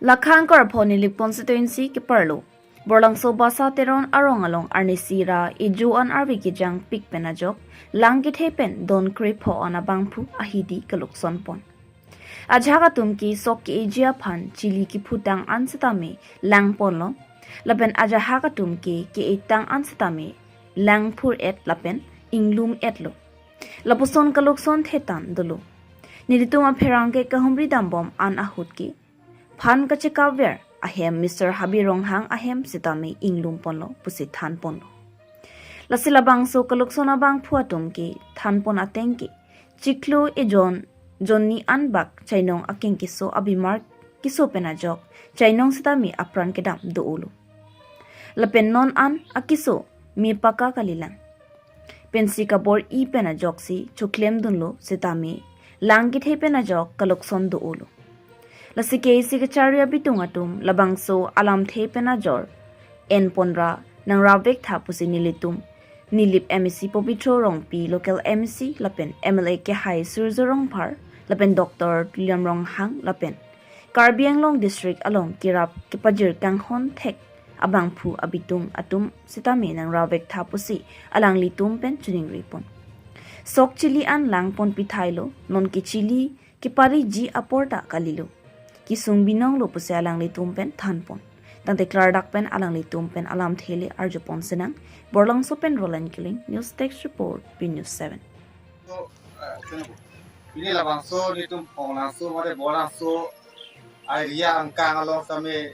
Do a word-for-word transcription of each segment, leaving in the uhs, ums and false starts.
Lakhang Korapho Nilip constituency keparlo Borlangso Basa Teron arong along arnisi ra ejo an arve kejang pik pen ajok lang kethe pen don krepho an abangphu ahidi kalokson pon. Ajahak atum ke sok ke-eji aphan chili kephutang an setame lang ponlo. Lapen ajahak atum ke ke-etang an setame lang phur-et lapen inglum-etlo. Lapuson kalokson thetan dolo. Nelitum apherangke kahumri dambom an ahut ke phan kachekapver ahem Mister Habi Ronghang ahem setame inglum ponlo pusi than ponlo. Lasi labangso kalokson abangphu atum ke than pon ateng ke chiklo ejon jonni anbak chainong akeng keso abimar keso pen ajok chainong setame apran kedam do-olo. Lapen non an akeso me paka kalilang. Pensi kabor-i pen ajoksi choklem dunlo setame lang kethe pen ajok kalokson do-olo. Lasi ke isi kachari abitung atum labangso alamthe pen ajor en ponra nang ravek tha pusi nelitum Nilip M A C Pobitro Rongpi, local M A C lapen M L A kehai Surjo Rongphar lapen Doctor Tuliram Ronghang lapen Karbi Anglong District along kerap kepajir kanghon thek abangphu abitung atum setame nang ravek tha pusi alanglitum pen chiningri pon. Sok chili an lang pon pithailo, non ke chili kepariji apor ta kalilo. Kesung binonglo pusi alanglitum pen than pon. Tangte klardak pen alanglitum pen alamthe le arju pon senang. Borlangso pen Roland Killing, News Desk Report, B News seven. So, eh, pini labangso nelitum Phonglangso mate Borlangso area angkang along setame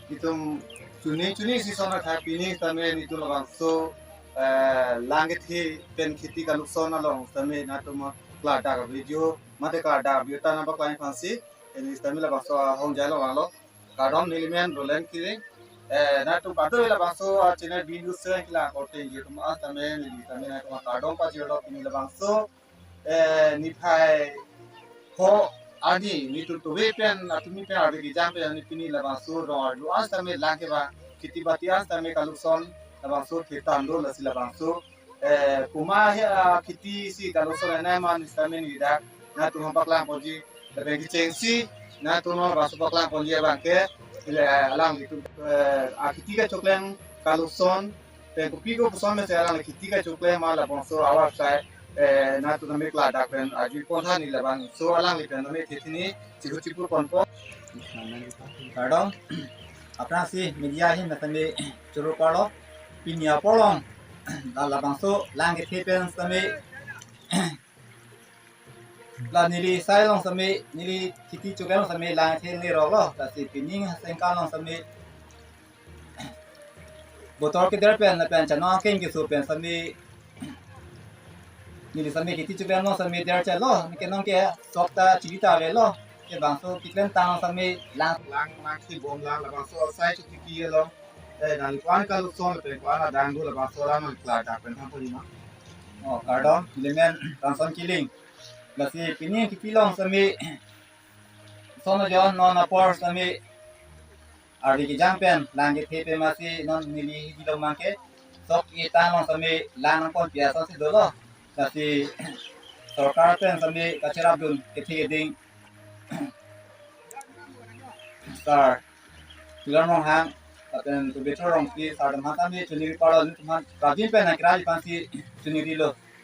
nelitum chuni chuni season athai pini setame nelitum labangso, eh, lang kethe pen kheti kalokson along setame nangtum klardak video mate klardak video ta nangpaklang aphansi, eh, neli setame labangso ahongjai lo vanglo. Kardom, neli men Roland Killing. Eh, nangtum kadokave labangso, ah, channel B News seven kelang korte nelitum an setame neli setame nangtum kardom pajirlo. Pini labangso, eh, niphai pho arni nelitum tove pen, atumi pen arve kejang pen, ani pini labangso rong arlo an setame lang kevang, kheti bati an setame kalokson labangso thetan do. Lasi labangso, eh, komat he, ah, kheti si kalokson nai ma setame neli dak nangtum aphan paklang ponji, lapen kechengsi nangtum aphan labangso paklang ponji abang ke, eh, alanglitum, eh, akheti kachoklem kalokson pen kopi kopuson mesen alang kheti kachoklem ma labangso awar sai, eh, nangtum nami klardak pen arju pon tha, neli labangso alangli pen nami thethini chihu chipu ponpo. Kardom. Aphrangsi media ahin setame choro parlo. Pini apor along la labangso lang kethe pen setame la neli sai along setame, neli kheti choklem along setame lang kethe le roklo. Lasi pining sengkan along setame botor keder pen lapen chainong akeng keso pen setame neli setame kheti choklem along setame der chelo. Neke nong ke sok ta chili ta avelo. Ke bangso keklem tang along setame lang lang lang si bom lang labangso asai chotiki along, eh, nangli ko-an kalokson lapen ko-an adang do labangso alam nangli klardak pen than ponji ma. Oh, kardom, neli men Ranson Killing. Lasi pini kheti along setame son ajon non apor setame arve kejang pen lang kethe pen masi non neli hidi along abang ke sok etang along setame lang nangponpi asonsi dolo. Lasi sorkar pen setame kacherapdun kethe keding sar Tuliram Ronghang lapen Pobitro Rongpi sar atum aphan setame chiningri parlo, nelitum aphan prajin pen nangkira aphansi chiningrilo.